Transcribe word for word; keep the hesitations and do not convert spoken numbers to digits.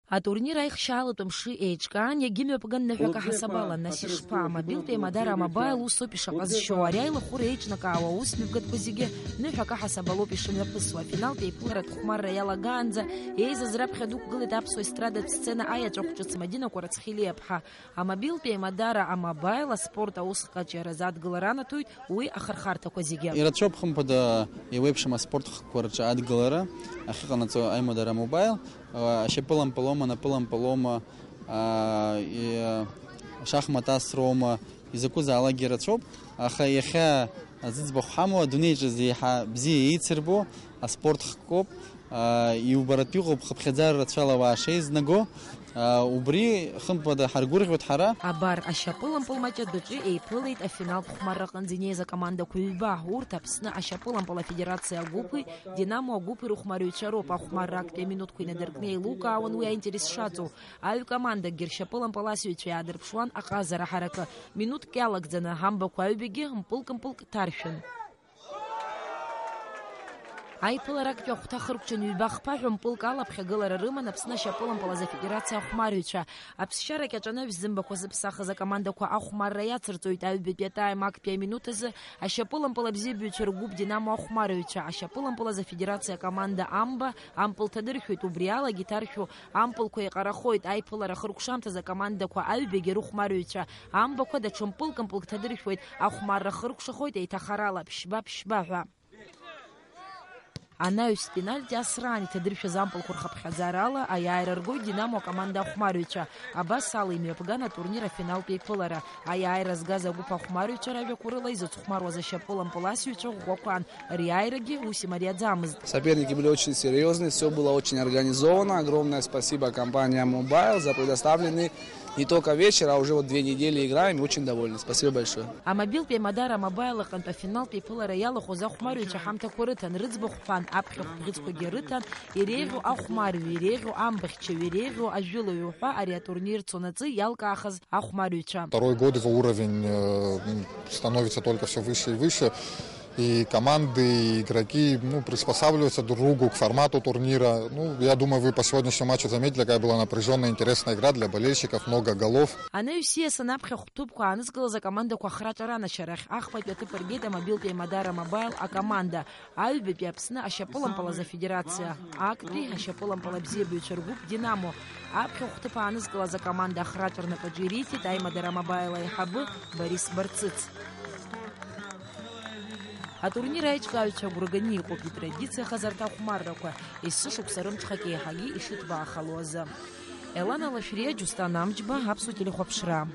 Атурнир аихшьаалатә мшы еиҿкаан, иагьымҩаԥган ныҳәак аҳасабала, нас ишԥа, амобилтә еимадара амобаил усоуп ишаҟазшьоу, ари аилахәыра еиҿнакаауа аусмҩаԥгатәқәа зегьы ныҳәак аҳасабалоуп ишымҩаԥысуа, афиналтә еиԥыларатә хәмарра иалагаанӡа еизаз раԥхьа дықәгылеит аԥсуа естрадатә сцена аиаҵәахә ҿыц Мадина Кәарацхелиаԥҳа. Амобилтә еимадара амобаил аспорт аусҟаҵаразы адгылара анаҭоит уи ахырхарҭақәа зегьы. Ирацәоуп, хымԥада, еиуеиԥшым аспорт хкқәа рҿы адгылара ахьыҟанаҵо аимадара амобаил, ашьапылампылома, напылампылома, аа, и-, ашахмат асроума, изакәызаалакгьы рацәоуп, аха иахьа зыӡбахә ҳамоу, адунеиаҿ еиҳа бзиа еицырбо аспорт хкқәоуп, аа, иубаратәы иҟоуп хыԥхьаӡара рацәала ауаа шеизнаго, аа, убри, хымԥада, ҳаргәырӷьоит ҳара. Абар, ашьапылампыл маҷ адәаҿы еиԥылеит афиналтә хәмарра аҟынӡа инеиз акомандақәа ҩба. Урҭ Аԥсны ашьапылампыл афедерациа агәыԥи Динамо агәыԥи рыхәмарыҩцәа роуп. Ахәмарра актәи аминуҭқәа инадыркны еилукаауан уи аинтерес шаҵоу. Аҩ командакгьы ршьапылампыласыҩцәа иаадырԥшуан аҟазара ҳаракы. Минуҭк иалагӡаны амбақәа аҩбагьы мпылк-мпылк ҭаршәын. Аиԥыларактәи ахәҭа хыркәшан ҩба-хԥа ҳәа мпылк ала аԥхьагылара рыман Аԥсны ашьапылампылаз афедерациа ахәмарыҩцәа. Аԥсшьара кьаҿ анаҩс зымбақәа зыԥсахыз акомандақәа ахәмарра иацырҵоит аҩбатәи атаим актәи аминуҭ азы ашьапылампыл абзиабаҩцәа ргәыԥ Динамо ахәмарыҩцәа. Ашьапылампылаз афедерациа акоманда амба ампыл ҭадыршәуеит, убри алагьы иҭаршәу ампылқәа еиҟарахоит. Аиԥылара хыркәшамҭаз акомандақәа аҩбагьы рыхәмарыҩцәа амбақәа даҽа мпылк-мпылк ҭадыршәуеит, ахәмарра хыркәшахоит еиҭахарала ԥшьба-ԥшьба ҳәа. Анаҩс пенальти асраан иҭадыршәыз ампылқәа рхыԥхьаӡарала аиааира ргоит Динамо акоманда ахәмарыҩцәа. Абас ала имҩаԥган атурнир афиналтә еиԥылара. Аиааира згаз агәыԥ ахәмарыҩцәа ражәақәа рыла изыцхәмаруаз ашьапылампыласыҩцәа ӷәӷәақәан. Риааирагьы ус имариаӡамызт. Соперники были очень серьёзные, всё было очень организовано. Огромное спасибо компании Амобайл за предоставленный не только вечер, а уже вот две недели играем и очень довольны. Спасибо большое. Амобилтә еимадара амобаил аҟынтә афиналтә еиԥылара иалахәыз ахәмарыҩцәа ҳамҭақәа рыҭан, рыӡбахә ҳәан, аԥхьахә бӷьыцқәагьы рыҭан, иреиӷьу ахәмарҩы, иреиӷьу амбахьчаҩы, иреиӷьу ажәылаҩы уҳәа ари атурнир цонаҵы иалкаахаз ахәмарыҩцәа. Второй год его уровень, э, м, становится только всё выше и выше. И команды, и игроки, ну, приспосабливаются друг к другу, к формату турнира. Ну, я думаю, вы по сегодняшнему матчу заметили, какая была напряжённая, интересная игра для болельщиков, много голов. Анаҩс ииасны аԥхьахә ҭыԥқәа аанызкылаз акомандақәа ахраҿа ранашьарахь, ахԥатәи аҭыԥ ргеит амобилтә еимадара Мобаил акоманда. Аҩбатәи Аԥсны ашьапылампылаз афедерациа, актәи ашьапылампыл абзиабаҩцәа ргәыԥ Динамо. Аԥхьахә ҭыԥ аанызкылаз акоманда ахраҿа рнапаҿы ириҭеит аимадара Мобаил аиҳабы Борис Барцыц. Атурнир аиҿкааҩцәа агәра ганы иҟоуп итрадициахаз арҭ ахәмаррақәа, есышықәса рымҽхак еиҳагьы ишыҭбаахало азы. Елана Лашәриа, Џьусҭан Амҷба, Аԥсуа телехәаԥшра.